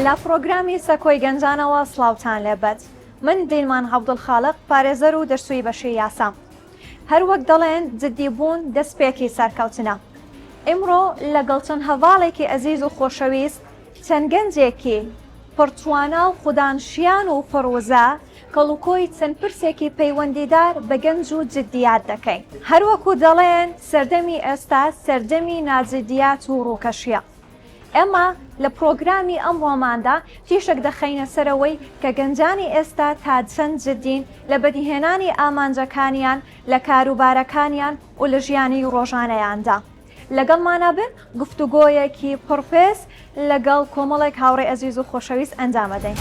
لە پڕۆگرامی سەکۆی گەنجانەوە سڵاوتان لێبێت. من دیلمان عەبدولخالق پارێزەر و دەرچووی بەشی یاسام. هەر وەک دەڵێن جدی بوون دەستپێکی سەرکەوتنە. ئیمڕۆ لەگەڵ چەند هەڤاڵێکی ئەزیز و خۆشەویست، چەند گەنجێکی پڕ توانا و خودان شیان و پڕ وزە، کەڵوکۆی چەند پرسێکی پەیوەندیدار بە گەنج و جدیات دەکەین. هەروەکو دەڵێن سەردەمی ئێستا سەردەمی ناجدیات و ڕووکەشیە. ئێمە لە پڕۆگرامی ئەمڕۆماندا تیشک دەخەینە سەر ئەوەی کە گەنجانی ئێستا تا چەند جدین لە بەدیهێنانی ئامانجەکانیان لە کاروبارەکانیان و لە ژیانی ڕۆژانەیاندا. لەگەڵمانا بن گفتوگۆیەکی پڕپێست لەگەڵ کۆمەڵێک هاوڕێی ئەزیز و خۆشەویست ئەنجام ئەدەین.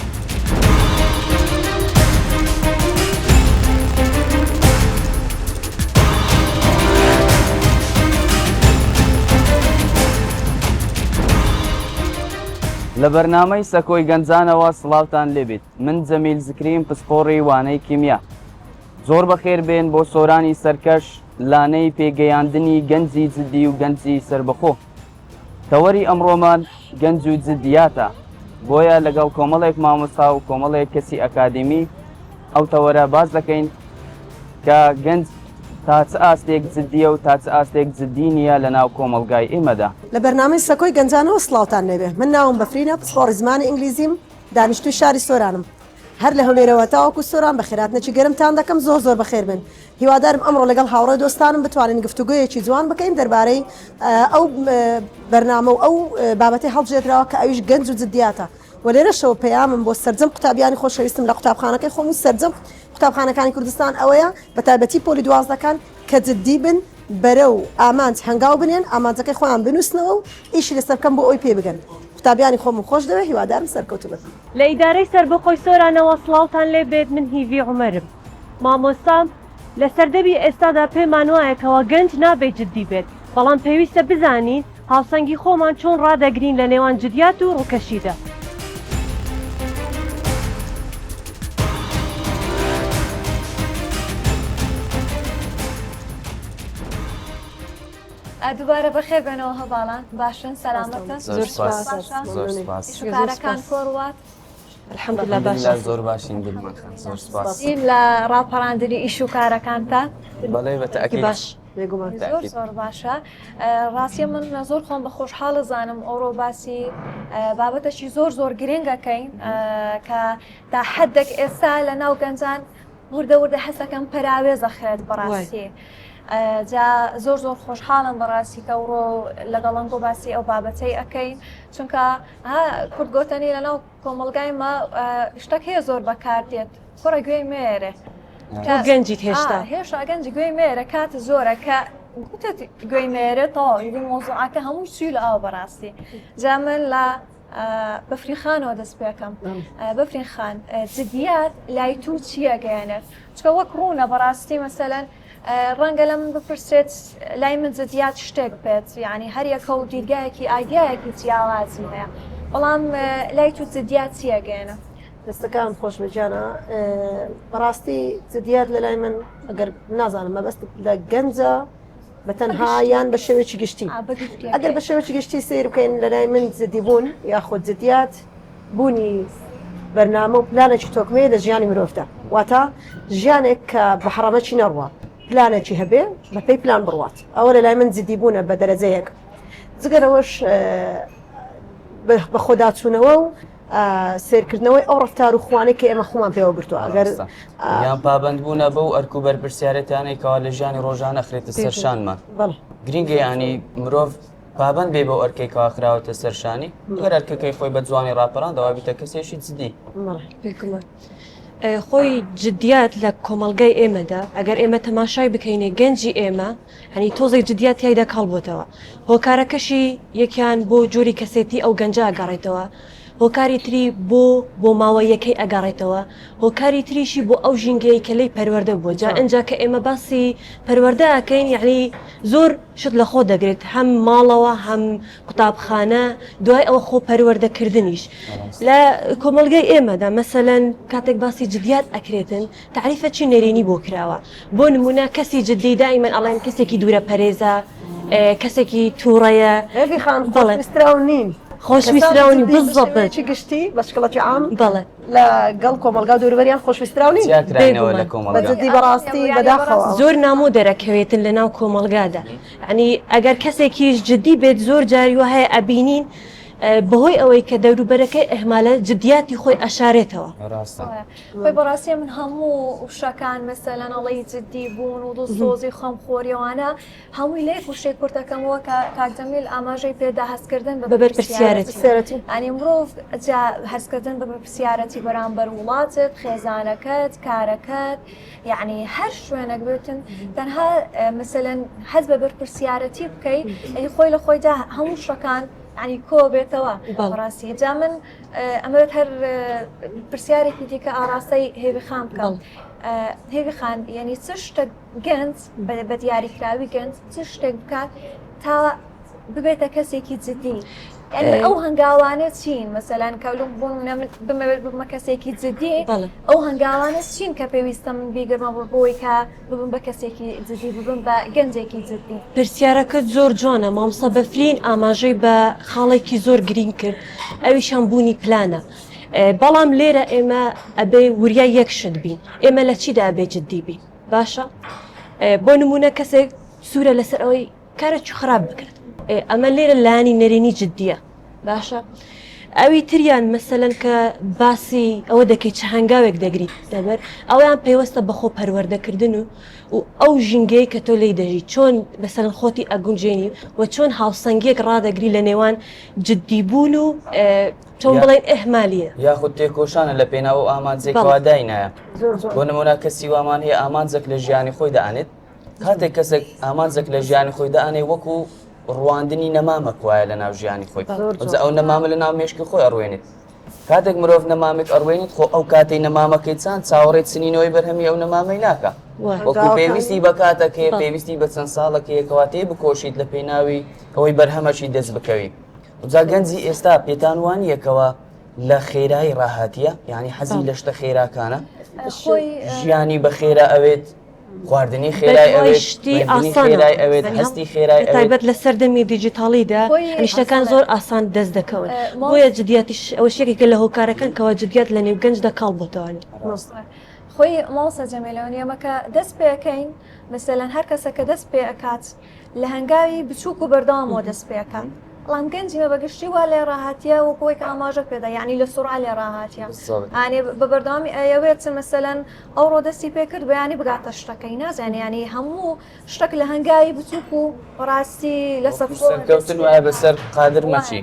لە بەرنامەی سەکۆی گەنجانەوە سڵاوتان لێبیت من جەمیل زکریم پسپۆڕی وانەی کیمیا زۆر بەخێر بێن بۆ سۆرانی سەرکەش لانەی پێگەیاندنی گەنجی جدی و گەنجی سەربەخۆ. تەوەری ئەمڕۆمان گەنج و جدیاتە، بۆیە لەگەڵ کۆمەڵێک مامۆستا و کۆمەڵێک کەسی ئەکادیمی ئەو تەوەرە باس دەکەین کە گەنج تا چ ئاستێک جدیە و تا چ ئاستێک جدی نییە لە ناو کۆمەڵگای ئێمەدا. لە بەرنامەی سەکۆی گەنجانەوە سڵاوتان لێبێ من ناوم بەفرینە پسپۆڕی زمانی ئینگلیزیم دانیشتووی شاری سۆرانم هەر لە هەولێرەوە تاوەکو سۆران بەخێراتنێکی گەرمتان دەکەم زۆر زۆر بەخێر بێن هیوادارم ئەمڕۆ لەگەڵ هاوڕێ دۆستانم بتوانین گفتوگۆیەکی جوان بکەین دەربارەی ئەو بەرنامە و ئەو بابەتەی هەڵبژێردراوە کە ئەویش گەنج و جدیاتە و لێرەشەوە پەیامم بۆ سەرجەم قوتابیانی خۆشەویستم لە قوتابخانەکەی خۆم و سەرجەم قوتابخانەکانی کوردستان ئەوەیە بە تایبەتی پۆلی دوازدەکان کە جدی بن بەرەو ئامانج هەنگاو بنێن ئامانجەکەی خۆیان بنووسنەوە و ئیشی لەسەر بکەن بۆ ئەوەی پێی بگەن قوتابیانی خۆمم خۆش دەوێت هیوادارم سەرکەوتوو بن. لە ئیدارەی سەربەخۆی سۆرانەوە سڵاوتان لێ بێت من هیڤی عومەرم مامۆستام، لە سەردەمی ئێستادا پێمان وایە کەوا گەنج نابێت جدی بێت، بەڵام پێویستە بزانین هاوسەنگی خۆمان چۆن ڕادەگرین لە نێوان جدیات و ڕووکەشیدا. دووبارە بەخێر بێنەوە هەڤاڵان، باشن سەلامەتن؟ زۆر سوپاس، زۆر سوپاس. ئیش و کارەکان کۆڕوات؟ الحمدللە باشە. زۆر باشین دلمان خان زۆر سپاس. لە ڕاپەڕاندنی ئیش و کارەکانتان؟ بەڵێ بە تەئکید. باش بێگومان. زۆر زۆر باشە. ڕاستیە من زۆر خۆم بە خۆشحاڵ زانم ئەوڕۆ باسی بابەتەکی زۆر زۆر گرنگەکەین کە تا حدێک ئێستا لە ناو گەنجان وردە وردە حەسەکەم پەراوێز ئەخرێت بەڕاستی جا زۆر زۆر خۆشحاڵم بەڕاستی کە ئەوڕۆ لەگەڵ ئەنگۆ باسی ئەو بابەتەی ئەەکەین چونکە کورد گۆتەنی لەناو کۆمەڵگای مە شتەک هەیە زۆر بەکار دێت کوڕە گوێی مێرێ گەنجیت هێشتا هێشتا گەنجی گوێی مێرە کات زۆرە کە گوتت گوێی مێرێ تەواو ئیدی مۆزوعەکە هەموو چوی لە ئاو بەڕاستی جا من لە بەفرین خانەوە دەست پێکەم بەفرین خان جدیات لای تو چییە گەیەنێت چکە وەک ڕوونە بەڕاستی مەسەلەن ڕەنگە لە من بپرسێت لای من جدیات شتێک بێت یعنی هەر یەکە و دیدگایەکی ئایدیایەکی جیاوازی هەیە بەڵام لای تو جدیات چییە گەیەنە؟ دەستەکان خۆش بێت گیانە بەڕاستی جدیات لە لای من ئەگەر نازانم مەبەست لە گەنجە بە تەنها یان بە شێوەیەکی گشتی ئەگەر بە شێوەیەکی گشتی سەیر بکەین لە لای من جدی بوون یاخود جدیات بوونی بەرنامە و پلانێکی تۆکمەیە لە ژیانی مرۆڤدا واتە ژیانێک کە بە حەڕەمەکی نەڕوا پلانێکی هەبێ بەپێی پلان بڕوات ئەوە لە لای من جدی بوونە بە دەرەجەیەک جگە لەوەش بەخۆداچوونەوە و سەیرکردنەوەی ئەو ڕەفتار و خوانەی کە ئێمە خۆمان پێوە گرتووە ئەگەر یان پابەندبوونە بەو ئەرک و بەرپرسیارێتیانەی کەوا لە ژیانی ڕۆژانە خرێتە سەر شانمان گرینگە یانی مرۆڤ پابەند بێ بەو ئەرکەی کەوا خراوەتە سەر شانی ئەگەر ئەرکەکەی خۆی بە جوانی ڕاپەراند ئەوا بیتە کەسێکی جدی. بێگومان خۆی جدیات لە کۆمەڵگای ئێمەدا ئەگەر ئێمە تەماشای بکەینێ گەنجی ئێمە هەنی تۆزێک جدیات تیایدا کاڵ بۆتەوە هۆکارەکەشی یەکیان بۆ جۆری کەسێتی ئەو گەنجە ئەگەڕێتەوە هۆکاری تری بۆ بۆ ماوەیەکەی ئەگەڕێتەوە هۆکاری تریشی بۆ ئەو ژینگەی کە لێی پەروەردە بووە جا ئنجا کە ئێمە باسی پەروەردە ئەکەین یەعنی زۆر شت لە خۆ دەگرێت هەم ماڵەوە هەم قوتابخانە دوای ئەوە خۆ پەروەردە کردنیش لە کۆمەڵگەی ئێمەدا مەسەلەن کاتێک باسی جدیات ئەکرێتن تەعریفە چی نەرێنی بۆ کراوە بۆ نمونە کەسی جدی دائیمەن ئەڵێن کەسێکی دوورە پەرێزە کەسێکی تووڕەیە هێڤی خان خۆشویستراو نین. خۆشویستراونی بزەبت گشتی بە شکڵەتی عام بەڵێ لە گەڵ کۆمەڵگا و دەوروبەریان خۆشویستراو نین. جیاکراینەوە لە بێگومان. کۆمەڵگا. بە جدی بەڕاستی بەداخەوە. زۆر نامۆ دەرەکەوێتن لە ناو کۆمەڵگادا یانی ئەگەر کەسێکیش جدی بێت زۆر جاری وا هەیە ئەبینین بەهۆی ئەوەی کە دەوروبەرەکەی ئیهمالە جدیاتی خۆی ئەشارێتەوە. ڕاستە. خۆی بەڕاستی من هەموو وشەکان مەسەلەن ئەڵێی جدی بوون و دڵسۆزی و خەمخۆری ئەوانە هەمووی لە یەک وشەی کورت ئەکەمەوە کە کاک جەمیل ئاماژەی پێدا هەستکردن بە بە بەرپرسیارەتی. بەرپرسیارەتی. یانی مرۆڤ جا هەستکردن بە بەرپرسیارەتی بەرامبەر وڵاتت، خێزانەکەت، کارەکەت، یعنی هەر شوێنێک بێتن تەنها مەسەلەن هەست بە بەرپرسیارەتی بکەی یعنی خۆی لە خۆیدا هەموو شتەکان یعنی کۆ بێتەوە بەڵێ. بەڕاستی جا من ئەمەوێت هەر پرسیارێکی دیکە ئاڕاستەی هێوی خان بکەم. بەڵێ. هێوی خان یعنی چ شتێک گەنج بە دیاریکراوی گەنج چ شتێک بکات تا ببێتە کەسێکی جدی یعنی ئەو هەنگاوانە چین مەسەلەن کە لەم بۆ نمونە من بمەوێت ببمە کەسێکی جدی ئەو هەنگاوانە چین کە پێویستە من بیگرمە بۆ بۆی کە ببم بە کەسێکی جدی ببم بە گەنجێکی جدی. پرسیارەکەت زۆر جوانە مامۆستا بەفرین ئاماژەی بە خاڵێکی زۆر گرینگ کرد ئەویشان بوونی پلانە بەڵام لێرە ئێمە ئەبێ وریای یەک شت بین ئێمە لە چیدا ئەبێ جدی بین باشە بۆ نمونە کەسێک سوورە لەسەر ئەوەی کارێکی خراپ بکات ئەمە لێرە لایەنی نەرێنی جددیە باشە ئەوی تریان مەسەلەن کە باسی ئەوە دەکەی چ هەنگاوێک دەگریت لەبەر ئەویان پەیوەستە بەخۆ پەروەردەکردن و و ئەو ژینگەی کە تۆ لی دەژی چۆن بەسەرن خۆتی ئەگونجێنی و چۆن هاوسەنگیەک ڕادەگری لە نێوان جددیبوون و چۆن بڵێن ئەهمالیە یاخود تێکۆشانە لە پێناو ئەو ئامانجێک کەوا داینایە بۆ نمونە کەسی وامان هەیە ئامانجێک لە ژیانی خۆی دائەنێت کاتێک کەسێک ئامانجێک لە ژیانی خۆی دائەنێ وەکو ڕواندنی نەمامەک وایە لە ناو ژیانی خۆی ئەو نەمامە لە ناو مێشکی خۆی ئەڕوێنێت کاتێک مرۆڤ نەمامێک ئەڕوێنیت خۆ ئەو کاتەی نەمامەکەی چاند چاوەڕێی چنینەوەی بەرهەمی ئەو نەمامەی ناکا وەکو پێویستی بە کاتەکەی پێویستی بە چەند ساڵەکەیە کەوا تێ بکۆشیت لە پێناوی ئەوەی بەرهەمەکی دەست بکەوی جا گەنجی ئێستا پێتان وانییە کەوا لە خێرایی ڕاهاتیە یعنی حەزی لە شتە خێراکانە ژیانی بە خێرا ئەوێت خواردنی خێرای ئەوێت شتی خێرای ئەوێت هەستی خێرای تایبەت لە سەردەمی دیجیتاڵیدا شتەکان زۆر ئاسان دەست دەکەون بۆیە جدیاتیش ئەوە شتێکێکە لە هۆکارەکان کەوا جدیات لە نێو گەنجدا کاڵ بۆتەوە. خۆی مامۆستا جەمیلەوە ئێمە کە دەست پێ ئەکەین مەسەلەن هەر کەسە کە دەست پێ ئەکات لە هەنگاوی بچووک و بەردەوامەوە دەست پێ ئەکات بەڵام گەنجی مە بەگشتی وا لێ ڕاهاتیە وەکو ئەوەی کە ئاماژە پێدا یعنی لە سوڕا لێ ڕاهاتیە ئانێ بە بەردەوامی ئەیەوێت مەسەلەن ئەوڕۆ دەستی پێ کرد بەیانی بگاتە شتەکەی نازانێ یعنی هەموو شتەک لە هەنگاوی بچووک و ڕاستی لەسەر خۆ سەرکەوتن وایە بەسەر قادر مەچی.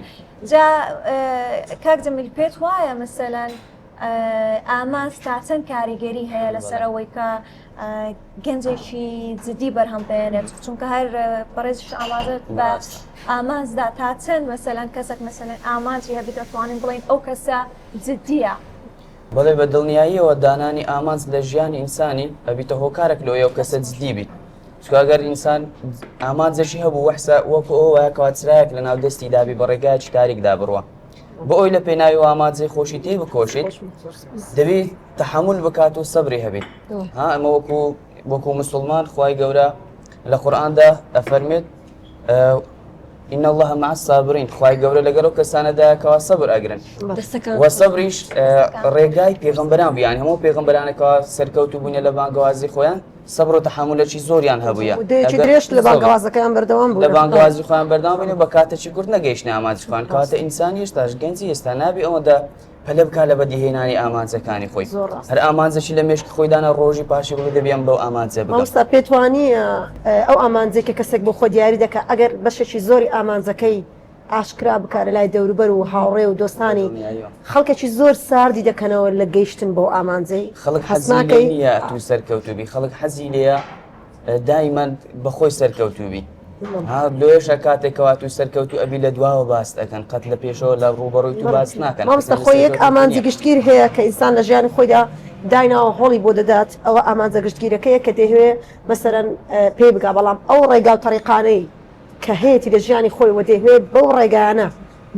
جا کاک جەمیل پێت وایە مەسەلەن ئامانج تا چەند کاریگەری هەیە لەسەر ئەوەی کە گەنجێکی جدی بەرهەم بێنێت چونکە هەر بەڕێزیش ئاماژەت بە ئامانجدا تا چەند مەسەلەن کەسێک مەسەلەن ئامانجی هەبێت دەتوانین بڵێین ئەو کەسە جدیە. بەڵێ بە دڵنیاییەوە دانانی ئامانج لە ژیانی ئینسانی ئەبیتە هۆکارێک لۆ ئەو کەسە جدی بیت چونکە ئەگەر ئینسان ئامانجێکی هەبوو وەحسە وەکو ئەوە وایە کەوا چرایەک لەناو دەستی دابی بە ڕێگایەکی تاریکدا بڕوا بۆ ئەوی لە پێناوی و ئامانجەی خۆشی تێ بکۆشیت دەبی تەحەمول بکات و سەبری هەبیت ها ئەمە وەکو وەکو مسلمان خوای گەورە لە قورئاندا ئەفەرمێت إن الله مع الصابرين خوای گەورە لەگەڵ ئەو کەسانەدایە کەوا سەبر ئەگرن وە سەبریش ڕێگای پێغەمبەران بوو یانی هەموو پێغەمبەرانە کەوا سەرکەوتوو بوونە لە بانگەوازی خۆیان سەبر و تەحەمولێکی زۆریان هەبووە مدەیەکی درێژ لە بانگەوازەکەیان بەردەوام بوون لە بانگەوازی خۆیان بەردەوام بوون و بە کاتێکی کورت نەگەیشتنە ئامانجی خۆیان کەواتە ئینسان هێشتاش گەنجی ئێستا نابێ ئەوەندە پەلە بکا لە بەدیهێنانی ئامانجەکانی خۆی هەر ئامانجێکی لە مێشکی خۆی دانا ڕۆژی پاشی بڵێ دەبێ ئەم بەو ئامانجە بگەم. مامۆستا پێت وانییە ئەو ئامانجەی کە کەسێک بۆ خۆی دیاری دەکات ئەگەر بەشێکی زۆری ئامانجەکەی ئاشکرا بکات لە لای دەوروبەر و هاوڕێ و دۆستانی خەڵکێکی زۆر ساردی دەکەنەوە لە گەیشتن بەو ئامانجەی خەڵک حەزی لێ نییە تو سەرکەوتوو بی خەڵک حەزی لێیە دایمەن بەخۆی سەرکەوتوو بی ها لۆیەشە کاتێک کەوا تو سەرکەوتوو ئەبی لە دواوە باست ئەکەن قەت لە پێشەوە لە ڕووبەڕووی تو باس ناکەن مامۆستا خۆی یەک ئامانجی گشتگیر هەیە کە ئینسان لە ژیانی خۆیدا دایناوە هۆڵی بۆ دەدات ئەوە ئامانجە گشتگیرەکەیە کە دەیهەوێ مەسەرەن پێی بگا بەڵام ئەو ڕێگا و تەریقانەی کە هەیەتی لە ژیانی خۆی و دەیهەوێت بەو ڕێگایانە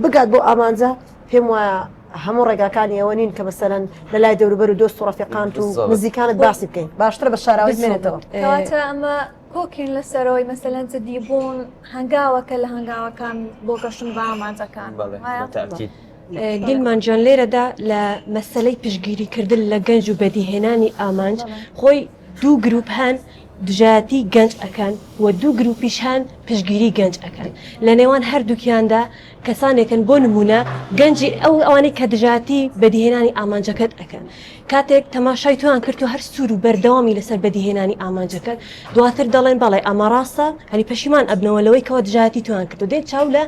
بگات بەو ئامانجە، پێم وایە هەموو ڕێگاکانی ئەوە نین کە مەسەلەن لە لای دەوروبەر و دۆست و ڕەفیقانت و نزیکانت باسی بکەی، باشترە بە شاراوەی بمێنێتەوە. کەواتە ئەمە. کۆکین لەسەرەوەی مەسەلەن جدی بوون هەنگاوەکە لە هەنگاوەکان بۆ گەشتن بە ئامانجەکان. بەڵێ بە تاکید. دیلمان جان لێرەدا لە مەسەلەی پشتگیری کردن لە گەنج و بەدیهێنانی ئامانج خۆی دوو گروپ هەن دژایەتی گەنج ئەکەن و دوو گروپیش هەن پشتگیری گەنج ئەکەن لە نێوان هەردووکیاندا کەسانێکن بۆ نمونە گەنجی ئەو ئەوانەی کە دژایەتی بەدیهێنانی ئامانجەکەت ئەکەن کاتێک تەماشای تۆیان کرد و هەر سوور و بەردەوامی لەسەر بەدیهێنانی ئامانجەکەت دواتر دەڵێن بەڵێ ئەمە ڕاستە هەنی پەشیمان ئەبنەوە لەوەی کەوا دژایەتی تۆیان کرد و دێن چاو لە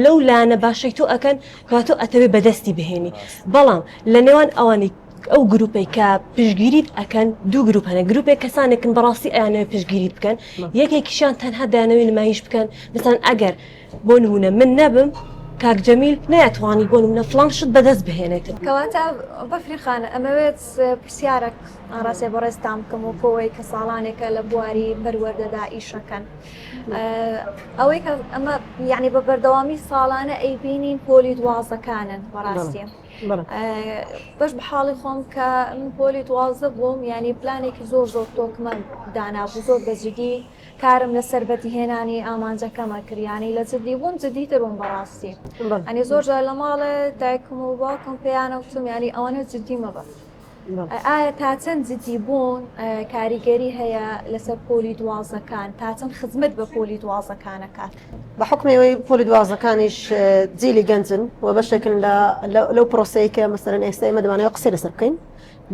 لەو لایەنە باشەی تۆ ئەکەن کەوا تۆ ئەتەوێ بەدەستی بهێنی بەڵام لە نێوان ئەوانەی ئەو گروپەی کە پشتگیریت ئەکەن دوو گروپ هەنە گروپێک کەسانێکن بەڕاستی ئەیانەوێ پشتگیریت بکەن یەکێکیشیان تەنها دەیانەوێ نمایش بکەن مەسەلەن ئەگەر بۆ نمونە من نەبم کاک جەمیل نەیەتوانی بۆ نمونە فڵان شت بەدەست بهێنێتن. کەواتە بەفرین خان ئەمەوێت پرسیارەک ئاڕاستەی بەڕێزتان بکەم وەکو ئەوەی کە ساڵانێکە لە بواری پەروەردەدا ئیشەکەن ئەوەی کە ئەمە یعنی بە بەردەوامی ساڵانە ئەیبینین پۆلی دوازەکانن بەڕاستی بەش بە حاڵی خۆم کە من پۆلی دوازدە بووم یعنی پلانێکی زۆر زۆر تۆکمە دانابوو زۆر بە جدی کارم لەسەر بەدیهێنانی ئامانجەکەمە کرد یانی لە جدی بووم جدیتر بووم بەڕاستی ئەنی زۆر جار لە ماڵێ دایکم و باوکم پێیانە وتم ینی ئەوەنە جدی مەبە ئایا تا چەند جدی بوون کاریگەری هەیە لەسەر پۆلی دوازەکان تا چەند خزمەت بە پۆلی دوازەکانەکات بە حکمی ئەوەی پۆلی دوازەکانیش جیلی گەنجن و بەشێکن لە لەو پرۆسەیە کە مەسەرەن ئێستا ئێمە دەمانەوە قسەی لەسەر بکەین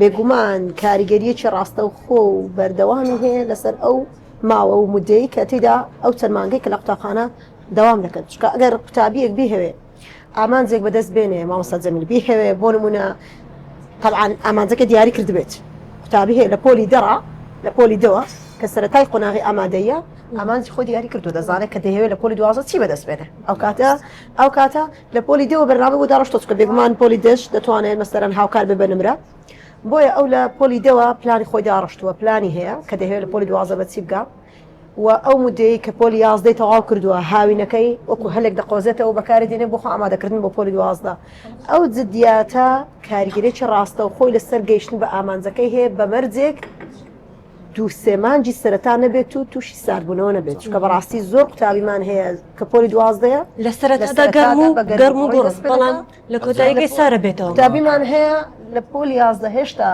بێگومان کاریگەرییەکی ڕاستەوخۆ و بەردەوامی هەیە لەسەر ئەو ماوە و مودەی کە تێیدا ئەو چەند مانگەی کە لە قوتابخانە دەوام دەکەن چونکە ئەگەر قوتابیەک بیهەوێ ئامانجێک بەدەست بێنێ مامۆستا جەمیل بیهەوێ بۆ نمونە طبعا ئامانجەکە دیاری کردبێت قوتابی هەیە لە پۆلی دەڕا لە پۆلی دەوە کە سەرەتای قۆناغی ئامادەیە ئامانجی خۆی دیاری کردو دەزانێت کە دەیەوێت لە پۆلی دوازە چی بەدەست بێنێ ئەو کاتە ئەو کاتە لە پۆلی دەوە بەرنامەی بۆ داڕشتوە چونکە بێگومان پۆلی دەش دەتوانێت مەسەرەن هاوکار بێ بە نمرە بۆیە ئەو لە پۆلی دەوە پلانی خۆی داڕشتووە پلانی هەیە کە دەهەوێت لە پۆلی دوازە بە چی بگا و ئەو مدەیە کە پۆلی یازدەی تەواو کردووە هاوینەکەی وەکو هەلێک دەقۆزێتەوە بەکاری دێنێ بۆ خۆ ئامادەکردن بۆ پۆلی دوازدە ئەو جدیاتە کاریگەرێکی ڕاستەوخۆی لەسەر گەیشتن بە ئامانجەکەی هەیە بە مەرجێک دوو سێ مانگی سەرەتا نەبێت و تووشی ساردبوونەوە نەبێت چونکە بەڕاستی زۆر قوتابیمان هەیە کە پۆلی دوازدەیە لە سەرەتادا گەرم و گەرم و گوڕ بەڵام لە کۆتاییەکەی سارە بێتەوە قوتابیمان هەیە لە پۆلی یازدە هێشتا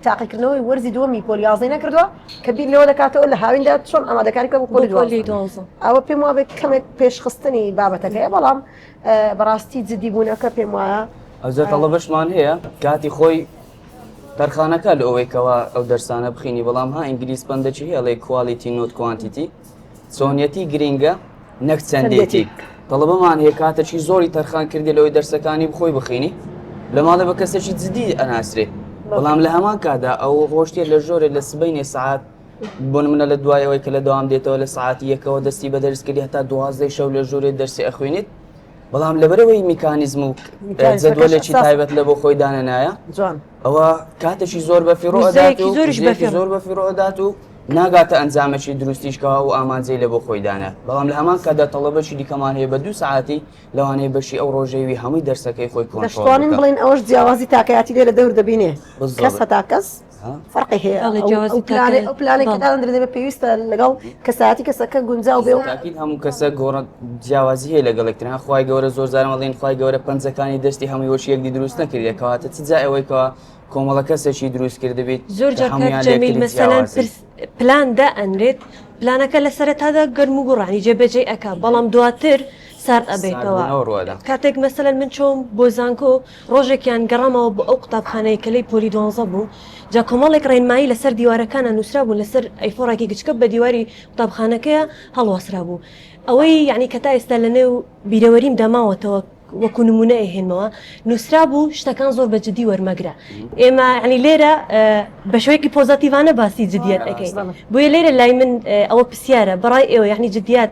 تاقیکردنەوەی وەرزی دووەمی پۆلی یازدەی نەکردووە کە بیر لەوە دەکاتەوە لە هاویندا چۆن ئامادەکاری بکات بۆ پۆلی دوازدە ئەوە پێم وابێت کەمێک پێشخستنی بابەتەکەیە بەڵام بەڕاستی جدی بوونەکە پێم وایە ئەوجا تەڵەبەشمان هەیە کاتی خۆی تەرخانەکە لە ئەوەی کەوا ئەو دەرسانە بخینی بەڵام ها ئینگلیز پەندەکی هەیە ئەڵێ quality not quantity چۆنیەتی گرینگە نەک چەندێتی تەڵەبەمان هەیە کاتێکی زۆری تەرخان کردی لەوەی دەرسەکانی بخۆی بخینی لە ماڵێ بە کەسێکی جدی ئەناسرێ بەڵام لە هەمان کادا ئەو ڕۆشتێ لە ژۆرێ لە سبەینێ سعات بۆ نمونە لە دوای ئەوەی کە لە دەوام دێتەوە لە سعاتی یەکەوە دەستی بە دەرس کردی هەتا دوازدەی شەو لە ژۆرێ دەرسی ئەخوێنیت بەڵام لەبەرەوەی میکانیزم و جەدوەلێکی تایبەت لە بۆ خۆی دانەنایە ئەوە کاتێکی زۆر بە فیڕۆ زۆر بە فیڕۆ ئەدات و ناگاتە ئەنجامێکی دروستیش کەوا و ئامانجەی لە بۆ خۆی دانە بەڵام لە هەمان کاتدا تەڵەبەکی دیکەمان هەیە بە دوو سعاتی لەوانەیە بەشی ئەو ڕۆژەیوی هەمووی دەرسەکەی خۆی کۆنترۆڵ دەشتوانین بڵێین ئەوەش جیاوازی تاکایەتی لێ لە دەور دەبینێ کەس هەتا کەس فەرقی هەیە ئەو پلانەی ئەو پلانەی کە دادەنرێت دەبێت پێویستە لەگەڵ کەسایەتی کەسەکە گونجاو بێ و تاکید هەموو کەسە گۆڕە جیاوازی هەیە لەگەڵ یەکتر ها خوای گەورە زۆر جار ئەڵێن خوای گەورە پەنجەکانی دەستی هەمووی وەکی یەکدی دروست نەکردیە کەواتە چ جا ئەوەی کەوا کۆمەڵە کەسێکی دروست کردبیت زۆر جار کاک جەمیل مەسەلەن پرس پلان دائەنرێت پلانەکە لە سەرەتادا گەرم و گوڕانی جێبەجێی ئەکا بەڵام دواتر سارد ئەبێتەوە کاتێک مەسەلەن من چۆم بۆ زانکۆ ڕۆژێکیان گەڕامەوە بۆ ئەو قوتابخانەی کە لێی پۆلی دوانزە بووم، جا کۆمەڵێک ڕێنمایی لەسەر دیوارەکانا نووسرابوون، لەسەر ئەیفۆڕێکی گچکە بە دیواری قوتابخانەکەیا هەڵواسرابوو. ئەوەی یەعنی کە تا ئێستا لەنێو بیرەوەریمدا ماوەتەوە وەکوو نموونە ئەیهێنمەوە، نووسرابوو شتەکان زۆر بە جدی وەرمەگرە. ئێمە یەعنی لێرە بە شێوەیەکی پۆزەتیڤانە باسی جدییەت ئەکەین. بۆیە لێرە لای من ئەوە پرسیارە، بە ڕای ئێوە یەعنی جدییات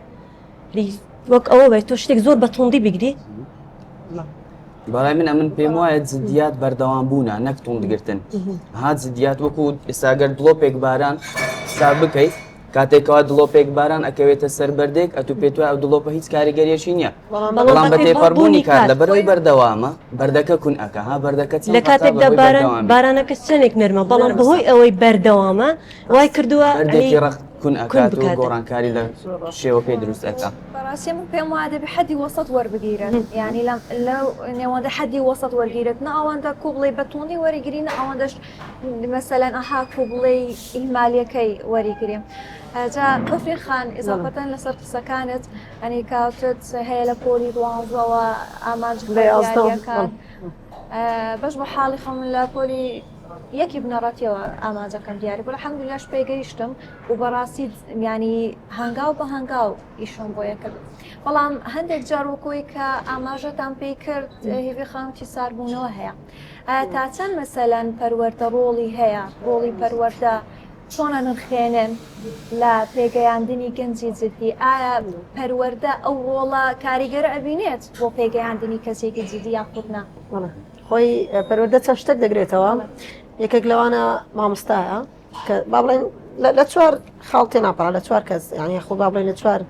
وەک ئەوە بێت تۆ شتێک زۆر بە توندی بگری؟ بەڕای من ئەمن پێم وایە جدیات بەردەوام بوونە نەک توندگرتن ها جدیات وەکو ئێستاگەر دڵۆپێک باران حساب بکەیت کاتێکەوە دڵۆپێک باران ئەکەوێتە سەر بەردێک ئەتو پێت وایە ئەو دڵۆپە هیچ کاریگەریەکی نییە بەڵام بە تێپەڕبوونی کات لەبەرەوەی بەردەوامە بەردەکە کون ئەکە ها بەردەکە لە کاتێکدا باران بارانەکە چەندێک نەرمە بەڵام بەهۆی ئەوەی بەردەوامە وای کردووە بەردێکی ڕەق. کون ئەکات و گۆڕانکاری لە شێوەکەی دروست ئەکا. بەڕاستی من پێم وایە دەبێ حەدی وەسەت وەربگیرن یانی لەو نێوەندە حەدی وەسەت وەرگیرێت نە ئەوەندە کو بڵێی بە توندی وەریگری نە ئەوەندەش مەسەلەن ئەها کو بڵێی ئیهمالیەکەی وەریگری جا بەفرین خان ئیزافەتەن لەسەر قسەکانت ئەنی کاوتت هەیە لە پۆلی دوانزەوە ئامانج دیاریەکان بەش بە حاڵی خۆم لە پۆلی یەکی بنەڕەتیەوە ئامانجەکەم دیاری بوو الحمدللەش پێگەیشتم و بەڕاستی ینی هەنگاو بە هەنگاو ئیشم بۆ یەکرد بەڵام هەندێک جار وەکۆی کە ئاماژەتان پێی کرد هێوی خانوتی ساربوونەوە هەیە تا چەند مەسەلەن پەروەردە ڕۆڵی هەیە ڕۆڵی پەروەردە چۆنە نرخێنن لە پێگەیاندنی گەنجی جدی ئایا پەروەردە ئەو ڕۆڵە کاریگەرە ئەبینێت بۆ پێگەیاندنی کەسێکی جدی یاخود نا؟ خۆی پەروەردە چەند شتێک دەگرێتەوە یەکێک لەوانە مامۆستایە کە با بڵێن لە چوار خاڵ تێناپەڕە لە چوار کەس یعنی خۆ با بڵێن لە چوار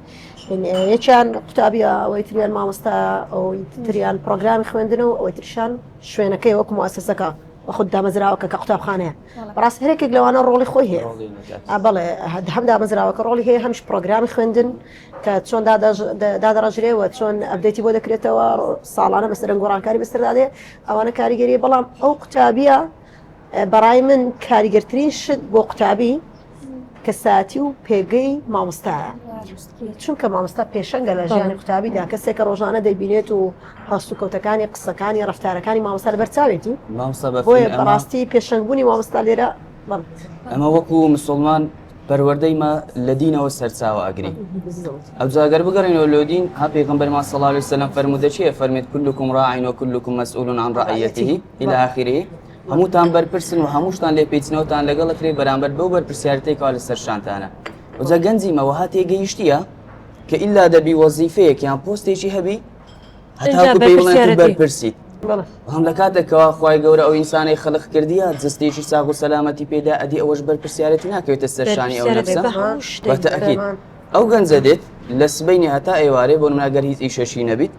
یەکیان قوتابیە ئەوەی تریان مامۆستا ئەوەی تریان پرۆگرامی خوێندن و ئەوەی تریشان شوێنەکەی وەکو موسسەکە وە خود دامەزراوەکە کە قوتابخانەیە بەڕاست هەرێکێک لەوانە ڕۆڵی خۆی هەیە بەڵێ هەم دامەزراوەکە ڕۆڵی هەیە هەمش پرۆگرامی خوێندن کە چۆن دادەڕژرێ و چۆن update ی بۆ دەکرێتەوە ساڵانە بەسەرەن گۆڕانکاری بەسەردا دێ ئەوانە کاریگەری بەڵام ئەو قوتابیە بەڕای من کاریگەرترین شت بۆ قوتابی کەساتی و پێگەی مامۆستایە چونکە مامۆستا پێشەنگە لە ژیانی قوتابیدا کەسێکە ڕۆژانە دەیبینێت و هەڵسوکەوتەکانی قسەکانی ڕفتارەکانی مامۆستا لەبەر چاوێتی بۆیە بەڕاستی پێشەنگبوونی مامۆستا لێرە ئەمە وەکو مسلمان پەروەردەی مە لە دینەوە سەرچاوە ئەگری ئەوجا گەر بگەڕێینەوە لۆ دین ها پێغەمبەرمان صلی الله علیه وسلم فەرموودە چییە فەرمێت كلكم راع وكلكم مسؤول عن رعيته الى آخره هەمووتان بەرپرسن و هەمووشتان لێپێچینەوەتان لەگەڵ ئەکرێ بەرامبەر بەو بەرپرسیارەتەی کەوا لەسەر شانتانە ئەوجا گەنجی مە وەها تێگەیشتیە کە ئیلا دەبی وەزیفەیەک یان پۆستێکی هەبی هەتاکو پێی بڵێن تۆ بەرپرسیت بەڵام لە کاتێکەوە خوای گەورە ئەو ئینسانەی خەلق کردیە جستێکی ساغ و سەلامەتی پێدا ئەدی ئەوەش بەرپرسیارەتی ناکەوێتە سەر شانی ئەو نەفسە بەتەئکید ئەو گەنجە دێت لە سبەینێ هەتا ئێوارێ بۆ نمونە گەر هیچ ئیشەشی نەبیت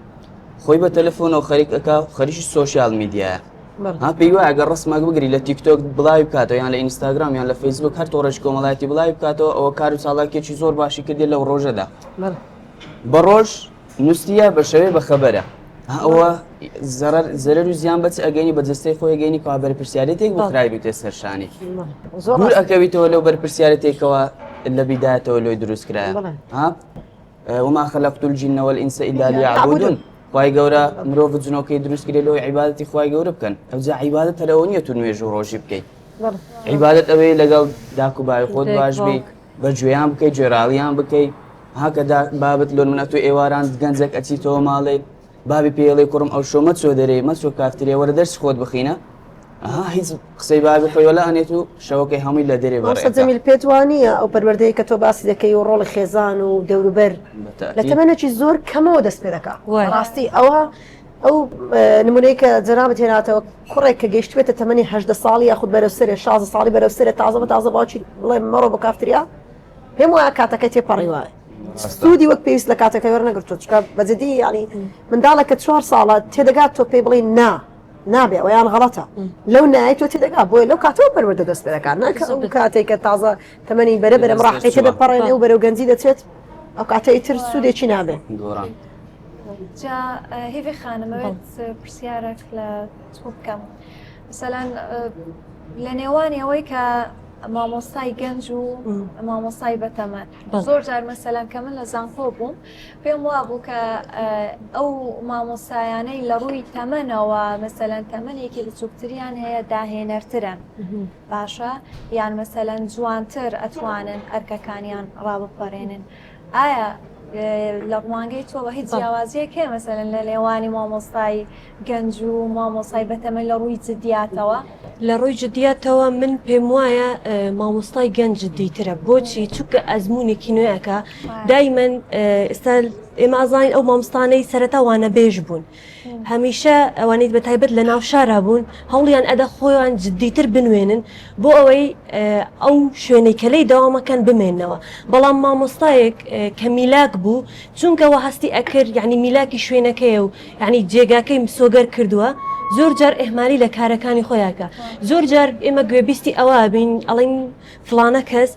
خۆی بە تەلەفۆنەوە خەریک ئەکا و خەریکی social media یە ها پێی وایە گەر ڕسمێک بگری لە تیکتۆک بڵاوی بکاتەوە یان لە ئینستاگرام یان لە فەیسبوک هەر تۆڕێکی کۆمەڵایەتی بڵاوی بکاتەوە ئەوە کار و چالاکیەکی زۆر باشی کردی لەو ڕۆژەدا بە ڕۆژ نووسیە بە شەوێ بە خەبەرە ئەوە زەرەر زەرەر و زیان بەچ ئەگەینی بە جەستەی خۆی گەینی کەوا بەرپرسیارێتێک بۆ خرای بیتێ سەرشانی زۆر ئەکەویتەوە لەو بەرپرسیارەتێکەوە لە بیدایەتەوە لۆی دروست کرایە ها وما خلقت الجن والإنس إلا ليعبدون خوای گەورە مرۆڤ جنۆکەی دروست کرێ لۆی عیبادەتی خوای گەورە بکەن ئەوجا عیبادەت هەر ئەوە نییە تو نوێژ و ڕۆژی بکەیت عیبادەت ئەوەیە لەگەڵ داک و باوی خۆت باش بی بە گوێیان بکەی گوێڕاڵیان بکەی هاکە بابت لۆن منە تۆ ئێواران گەنجێک ئەچیتەوە ماڵێ بابی پێڵێ کوڕم ئەو شۆ مەچۆ دەرێ مەچۆ کافترێ وەرە دەرسی خۆت بخینە ئەها هیچ قسەی بابی خۆی وەلا ئەنێت و شەوەکەی هەمووی لە دەرێ مامۆستا جەمیل پێت وانییە ئەو پەروەردەیە کە تۆ باسی دەکەی و ڕۆڵی خێزان و دەوروبەر لە تەمەنێکی زۆر کەمەوە دەست پێ دەکا ڕاستی ئەوە ئەو نمونەی کە جەنابت هێناتەوە کوڕێک کە گەیشتبێتە تەمەنی هەژدە ساڵی یاخود بەرەو سەرێ 16 ساڵی بەرەو سەرێ تازە بە تازە باوکی بڵێ مەڕۆ بۆ کافتریا پێم وایە کاتەکەی تێپەڕیوە سوودی وەک پێویست لە کاتەکەی وەرنەگرتووە چونکە بە جدی یانی منداڵێک کە چوار ساڵە تێدەگات تۆ پێی بڵێی نا نابێ ئەویان غەڵەتە لەو نایە تۆ تێدەگا بۆیە لەو کاتەوە پەروەردە دەست پێ دەکات ناکە ئەو کاتێک کە تازە تەمەنی بەرە بەرە مراحەکەی تێدەپەڕێنێ و بەرەو گەنجی دەچێت ئەو کاتە ئیتر سوودێکی نابێ. گۆڕان. جا هیڤی خانم ئەوێت پرسیارێک لە تۆ بکەم مەسەلەن لە نێوانی ئەوەی کە مامۆستای گەنج و مامۆستای بەتەمەن زۆر جار مەسەلەن کە من لە زانکۆ بووم پێم وابوو کە ئەو مامۆستایانەی لە ڕووی تەمەنەوە مەسەلەن تەمەنێکی بچووکتریان هەیە داهێنەرترن باشە یان مەسەلەن جوانتر ئەتوانن ئەرکەکانیان ڕابپەرێنن ئایا لە ڕوانگەی تۆوە هیچ جیاوازیەک هەیە مەسەلەن لە نێوانی مامۆستای گەنج و مامۆستای بەتەمەن لە ڕووی جدیاتەوە؟ لە ڕووی جدیاتەوە من پێم وایە مامۆستای گەنج جدیترە بۆچی چونکە ئەزمونێکی نوێ ئەکا دایمەن ئێستا ئێمە ئەزانین ئەو مامۆستانەی سەرەتا وانەبێژ بوون هەمیشە ئەوانەی بە تایبەت لە ناو شارا بوون هەوڵیان ئەدا خۆیان جدیتر بنوێنن بۆ ئەوەی ئەو شوێنەی کە لێی دەوامەکەن بمێنەوە بەڵام مامۆستایەک کە میلاک بوو چونکە وە هەستی ئەکرد یعنی میلاکی شوێنەکەیە و یعنی جێگاکەی مسۆگەر کردووە زۆر جار ئیهمالی لە کارەکانی خۆیاکە زۆر جار ئێمە گوێبیستی ئەوە بین ئەڵین فڵانە کەس.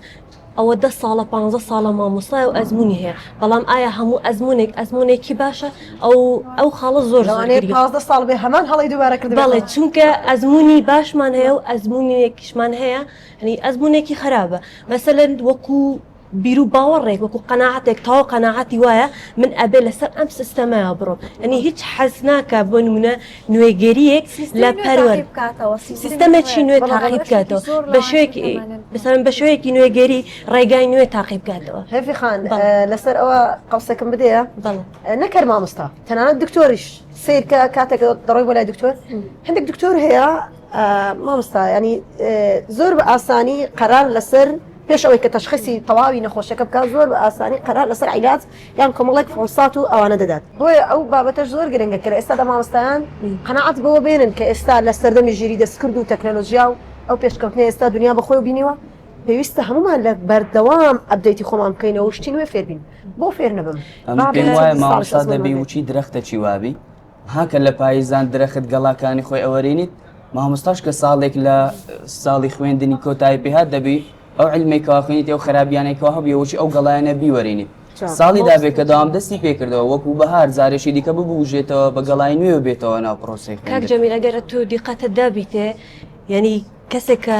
ئەوە دە ساڵە پانزە ساڵە مامۆستایە و ئەزموونی هەیە بەڵام ئایا هەموو ئەزموونێک ئەزموونێکی باشە ئەو ئەو خاڵە زۆر زۆر لەوانەیە گرنگە. 15 ساڵ بێ هەمان هەڵەی دووبارە بەڵێ کردبێتەوە. چونکە ئەزموونی باشمان هەیە و ئەزموونێکیشمان هەیە یانی ئەزموونێکی خراپە مەسەلەن وەکو بیرو باوەڕێک وەکو قەناعەتێک تەواو قەناعەتی وایە من ئەبێ لەسەر ئەم سیستەمەیا بڕۆم یانی هیچ حەز ناکا بۆ نمونە نوێگەریەک لە پەروەر سیستەمێکی نوێ تاقی بکاتەوە بە شێوەیەکی بەسەرم بە شێوەیەکی نوێگەری ڕێگای نوێ تاقی بکاتەوە. هێڤی خان لەسەر ئەوە قەوسێکم بدەیە نەکەر مامۆستا تەنانەت دکتۆریش سیرکە کاتێک دەڕۆی بۆ لای دکتۆر هەندێک دکتۆر هەیە مامۆستا ینی زۆر بە ئاسانی قەرار لەسەر پێش ئەوەی کە تەشخیسی تەواوی نەخۆشەکە بکات زۆر بە ئاسانی قەرار لەسەر عیلاج یان کۆمەڵێک فحوسات و ئەوانە دەدات. بۆیە ئەو بابەتەش زۆر گرنگە کە لە ئێستادا مامۆستایان قەناعەت بەوە بێنن کە ئێستا لە سەردەمی ژیری دەستکرد و تەکنەلۆژیا و ئەو پێشکەوتنەی ئێستا دونیا بە خۆیەوە بینیوە پێویستە هەموومان لە بەردەوام update ی خۆمان بکەینەوە و شتی نوێ فێر بین. بۆ فێر نەبم؟ ئەمن پێم وایە مامۆستا دەبی وچی درەختەکی وابی ها کە لە پاییزان درەخت گەڵاکانی خۆی ئەوەرینیت مامۆستاش کە ساڵێک لە ساڵی خوێندنی کۆتایی پێهات دەبی ئەو علمێک کەوا خوێنیت ئەو خراپیانەی کەوا هەبیە وەچی ئەو گەڵایانە بیوەرینیت ساڵی دابێ کە داوام دەستی پێکردەوە وەکو بەهار جارێکی دیکە ببوژێتەوە بە گەڵای نوێ بێتەوە ناو پرۆسەی کاک جەمیل ئەگەر تو دیقەتت دابیتێ یعنی کەسێک کە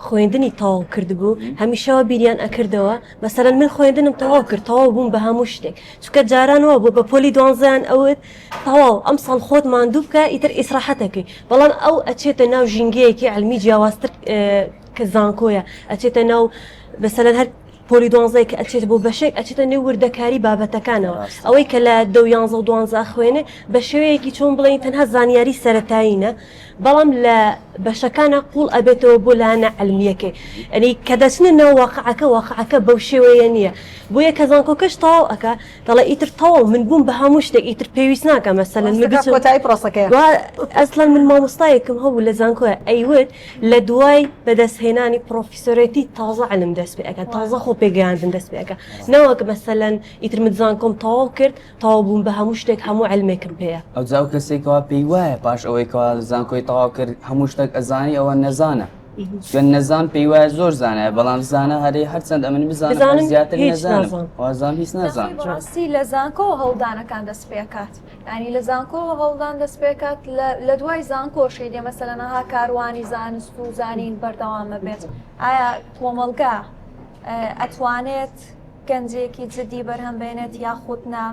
خوێندنی تەواو کردبوو هەمیشە وا بیریان ئەکردەوە مەسەلەن من خوێندنم تەواو کرد تەواو بووم بە هەموو شتێک چونکە جاران وا بوو بە پۆلی دوانزەیان ئەوت تەواو ئەم ساڵ خۆت ماندوو بکە ئیتر ئیسراحەتەکەی بەڵام ئەو ئەچێتە ناو ژینگەیەکی علمی جیاوازتر کە زانکۆیە ئەچێتە ناو مەسەلەن هەر پۆلی دوانزەیە کە ئەچێت بۆ بەشێک ئەچێتە نێو وردەکاری بابەتەکانەوە ئەوەی کە لە دە و یانزە و دوانزە ئەخوێنێ بە شێوەیەکی چۆن بڵێین تەنها زانیاری سەرەتایینە بەڵام لە بەشەکانە قوڵ ئەبێتەوە بۆ لایەنە عەلمیەکەی ئەنی کە دەچنە ناو واقعەکە واقعەکە بەو شێوەیە نییە بۆیە کە زانکۆکەش تەواو ئەکا دەڵێ ئیتر تەواو من بووم بە هەموو شتێک ئیتر پێویست ناکا مەسەلەن من بچم کۆتایی پرۆسەکەیە ئەسڵەن من مامۆستایەکم هەبوو لە زانکۆیە ئەیوت لە دوای بەدەستهێنانی پرۆفیسۆرێتی تازە علم دەست پێ ئەکات تازە خۆ پێگەیاندن دەست پێ ئەکات نەوەک مەسەلەن ئیتر من زانکۆم تەواو کرد تەواو بووم بە هەموو شتێک هەموو علمێکم پێیە. ئەوجا ئەو کەسەی کەوا پێی وایە پاش ئەوەی کەوا زانکۆی تەواو کرد هەموو شتێک ئەزانی ئەوە نەزانە چونکە نەزان پێی وایە زۆر زانایە بەڵام زانا هەرێ هەرچەند ئەمن بزانم هەر زیاتر نەزانم وازانم هیچ نازانم. بەڕاستی لە زانکۆوە هەوڵدانەکان دەست پێکات یانی لە زانکۆوە هەوڵدان دەست پێکات لە دوای زانکۆش ئیدی مەسەلەن ئەها کاروانی زانست و زانین بەردەوامە بێت ئایا کۆمەڵگا ئەتوانێت گەنجێکی جدی بەرهەم بێنێت یاخود نا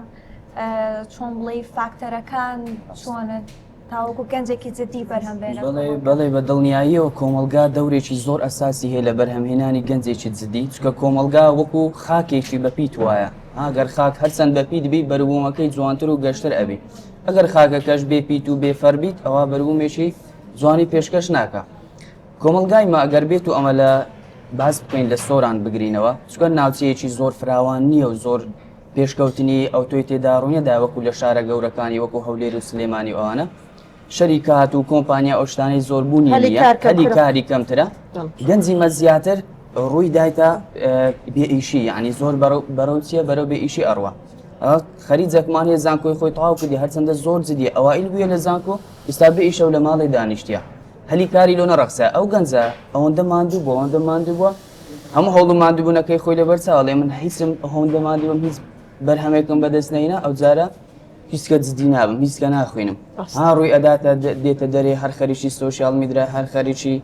چۆن بڵێی فاکتەرەکان چۆنن تاوەکو گەنجێکی جدی بەرهەم بێنێت بەڵێ بەڵێ بە دڵنیاییەوە کۆمەڵگا دەورێکی زۆر ئەساسی هەیە لە بەرهەمهێنانی گەنجێکی جدی چونکە کۆمەڵگا وەکو خاکێکی بەپیت وایە ئەگەر خاک هەرچەند بەپیت بی بەروبوومەکەی جوانتر و گەشتر ئەبی ئەگەر خاکەکەش بێ پیت و بێ فەر بیت ئەوا بەروبوومێکی جوانی پێشکەش ناکا کۆمەڵگای ما ئەگەر بێت و ئەمە لە باس بکەین لە سۆران بگرینەوە چونکە ناوچەیەکی زۆر فراوان نییە و زۆر پێشکەوتنی ئەوتۆی تێدا ڕووینەدا وەکو لە شارە گەورەکانی وەکو هەولێر و سلێمانی و ئەوانە شەریکات و کۆمپانیا ئەو شتانەی زۆر بوونی هەلی نییە کار هەلی کەمترە. کاری کەمترە گەنجی مە زیاتر ڕووی دایتە بێ ئیشی یعنی زۆر بەرەو بەرەو چییە بەرەو بێ ئیشی ئەڕوا خەریجەکمان هەیە زانکۆی خۆی تەواو کردی هەرچەندە زۆر جدیە ئەوائیل بووە لە زانکۆ ئیستا بێ ئیشە و لە ماڵێ دانیشتیە هەلی کاری لۆ نەڕەخسا ئەو گەنجە ئەوەندە ماندوو بووە ئەوەندە ماندوو بووە هەموو هەوڵ و ماندووبوونەکەی خۆی لەبەر چاوە من هیچم ئەوەندە ماندوو بم هیچ بەرهەمێکم بەدەست نەینا ئەو جارە هیچکە جدی نابم هیچکە ناخوێنم ها ڕووی ئەداتە دێتە دەرێ هەر خەریکی social media هەر خەریکی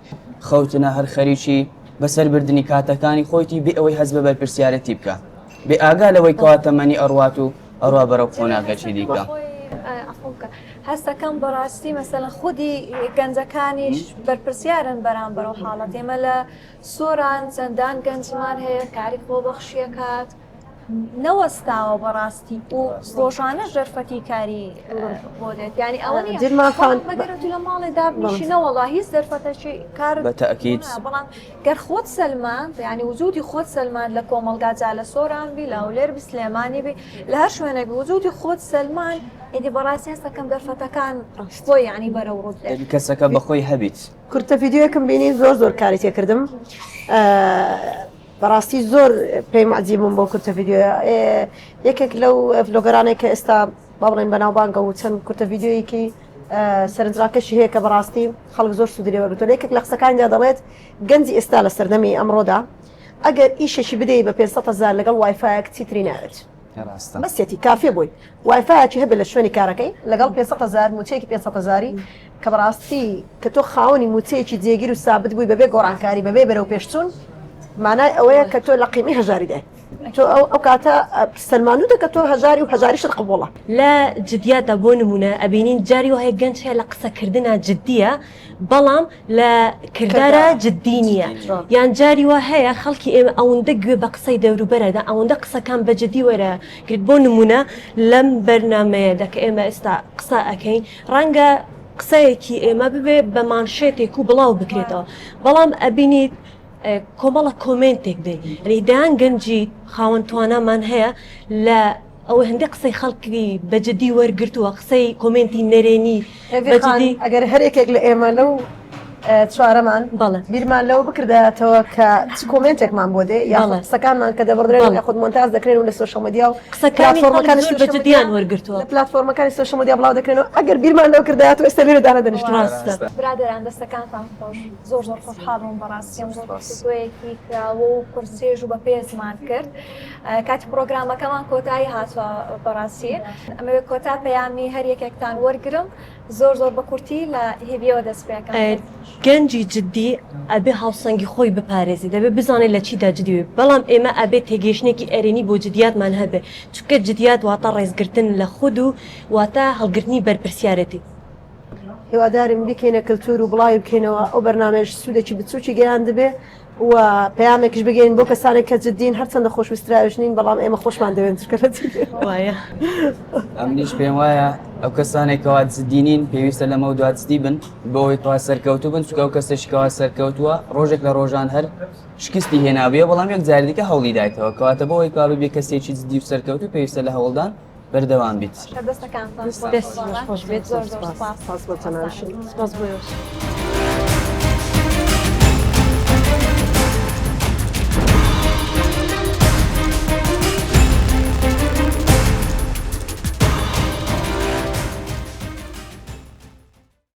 خەوتنە هەر خەریکی بەسەربردنی کاتەکانی خۆیتی بێ ئەوەی هەست بە بەرپرسیارەتی بکە بێ ئاگا لەوەی کەوا تەمەنی ئەڕوات و ئەڕوا بەرەو قۆناغێکی دیکە. هەستەکەم بەڕاستی مەسەلەن خودی گەنجەکانیش بەرپرسیارن بەرامبەر ئەو حاڵەت ئێمە لە سۆران چەندان گەنجمان هەیە کاری خۆبەخشیەکات نەوەستاوە بەڕاستی و ڕۆژانەش دەرفەتی کاری بۆ دێت یانی ئەوە نییە دیلمان خان مەگەر تو لە ماڵێ دابنیشی نەوەڵا هیچ دەرفەتەکی کار بە تەئکید بەڵام گەر خۆت سەلماند یانی وجودی خۆت سەلماند لە کۆمەڵگا جا لە سۆران بی لە هەولێر بی سلێمانی بی لە هەر شوێنێک بی وجودی خۆت سەلماند ئیدی بەڕاستی هەستەکەم دەرفەتەکان خۆی یانی بەرەو ڕووت دێت. دەبی کەسەکە بەخۆی هەبیت. کورتە ڤیدیۆیەکم بینی زۆر زۆر کاری تێکردم بەڕاستی زۆر پێیم عجیب بووم بۆ کورتە ڤیدیۆیە یەکێک لەو vlogger انەی کە ئێستا با بڵێن بەناوبانگە و چەند کورتە ڤیدیۆیەکی سەرنجڕاکێشی هەیە کە بەڕاستی خەڵک زۆر سوودی لێ وەرگرتووە لە یەکێک لە قسەکانیدا دەڵێت گەنجی ئێستا لە سەردەمی ئەمڕۆدا. ئەگەر ئیشێکی بدەی بە 500 هەزار لەگەڵ وایفایەک چیتری ناوێت. ڕاستە. بەسیەتی کافیە بۆی وایفایەکی هەبێت لە شوێنی کارەکەی لەگەڵ 500 هەزار موچەیەکی 500 هەزاری کە بەڕاستی کە تۆ خاوەنی موچەیەکی جێگیر و سابت بووی بەبێ گۆڕانکاری بەبێ بەرەو پێشچوون مانای ئەوەیە کە تۆ لە قیمەی هەژاری دای تۆ ئەو ئەو کاتە سەلماندوتە کە تۆ هەژاری و هەژاریشت قبوڵە. لە جدیاتدا بۆ نمونە ئەبینین جاری وایە گەنج هەیە لە قسەکردنا جدیە بەڵام لە کردارا جدی نییە یان جاری وا هەیە خەڵکی ئێمە ئەوەندە گوێ بە قسەی دەوروبەرەدا ئەوەندە قسەکان بە جدی وەرە گرت بۆ نمونە لەم بەرنمەیەدا کە ئێمە ئێستا قسە ئەکەین ڕەنگە قسەیەکی ئێمە ببێ بە مانشێتێک و بڵاو بکرێتەوە بەڵام ئەبینیت کۆمەڵە کۆمێنتێک دێ یعنی دەیان گەنجی خاوەن توانامان هەیە لە ئەوەی هەندێک قسەی خەڵکی بە جدی وەرگرتووە قسەی کۆمێنتی نەرێنی بە جدی ئەگەر هەر یەکێک لە ئێمە لەو چوارەمان بەڵێ بیرمان لەوە بکردایەتەوە کە چ کۆمێنتێکمان بۆ دێ یاخود قسەکانمان کە دەبڕدرێن یاخود مۆنتاز دەکرێن و لە سۆشیال میدیا و قسەکانی پلاتفۆرمەکانی زۆر بە جدیان وەرگرتووە لە پلاتفۆرمەکانی سۆشیال میدیا بڵاو دەکرێنەوە ئەگەر بیرمان لەوە کردایەتەوە ئێستا لێرە دانەدەنیشتین. ڕاستە. برادەران دەستەکانتان خۆش زۆر زۆر خۆشحاڵ بووم بەڕاستی ئەم زۆر گفتوگۆیەکی کراوە و پڕچێژ و بەپێزمان کرد کاتی پڕۆگرامەکەمان کۆتایی هاتووە بەڕاستی ئەمەوێت کۆتا پەیامی هەر یەکێکتان وەرگرم زۆر زۆر بە کورتی لە هێڤیەوە دەست پێکەم. گەنجی جدی ئەبێ هاوسەنگی خۆی بپارێزێ دەبێ بزانێ لە چیدا جدی بێ بەڵام ئێمە ئەبێ تێگەیشتنێکی ئەرێنی بۆ جدیاتمان هەبێ چونکە جدیات واتە ڕێزگرتن لە خود و واتە هەڵگرتنی بەرپرسیارێتی. هیوادارم بیکەینە کلتور و بڵاوی بکەینەوە ئەو بەرنامەیەش سوودێکی بچووکی گەیاندبێ و پەیامێکیش بگەین بۆ کەسانێک کە جدین هەرچەندە خۆشویستراویش نین بەڵام ئێمە خۆشمان دەوێن چونکە لە جدین. وایە. ئەمنیش پێم وایە ئەو کەسانێک کەوا جدی نین پێویستە لەمەو دوا جدی بن بۆ ئەوەی کەوا سەرکەوتوو بن چونکە ئەو کەسێکی کەوا سەرکەوتووە ڕۆژێک لە ڕۆژان هەر شکستی هێنابوویە بەڵام یەک جاری دیکە هەوڵی دایتەوە کەواتە بۆ ئەوەی کەوا ببی کەسێکی جدی و سەرکەوتوو پێویستە لە هەوڵدان بەردەوام بیت. دەستەکانتان خۆش بێت زۆر زۆر سپاس. سپاس بۆ جەنابیشت. سپاس بۆ ئێوەش.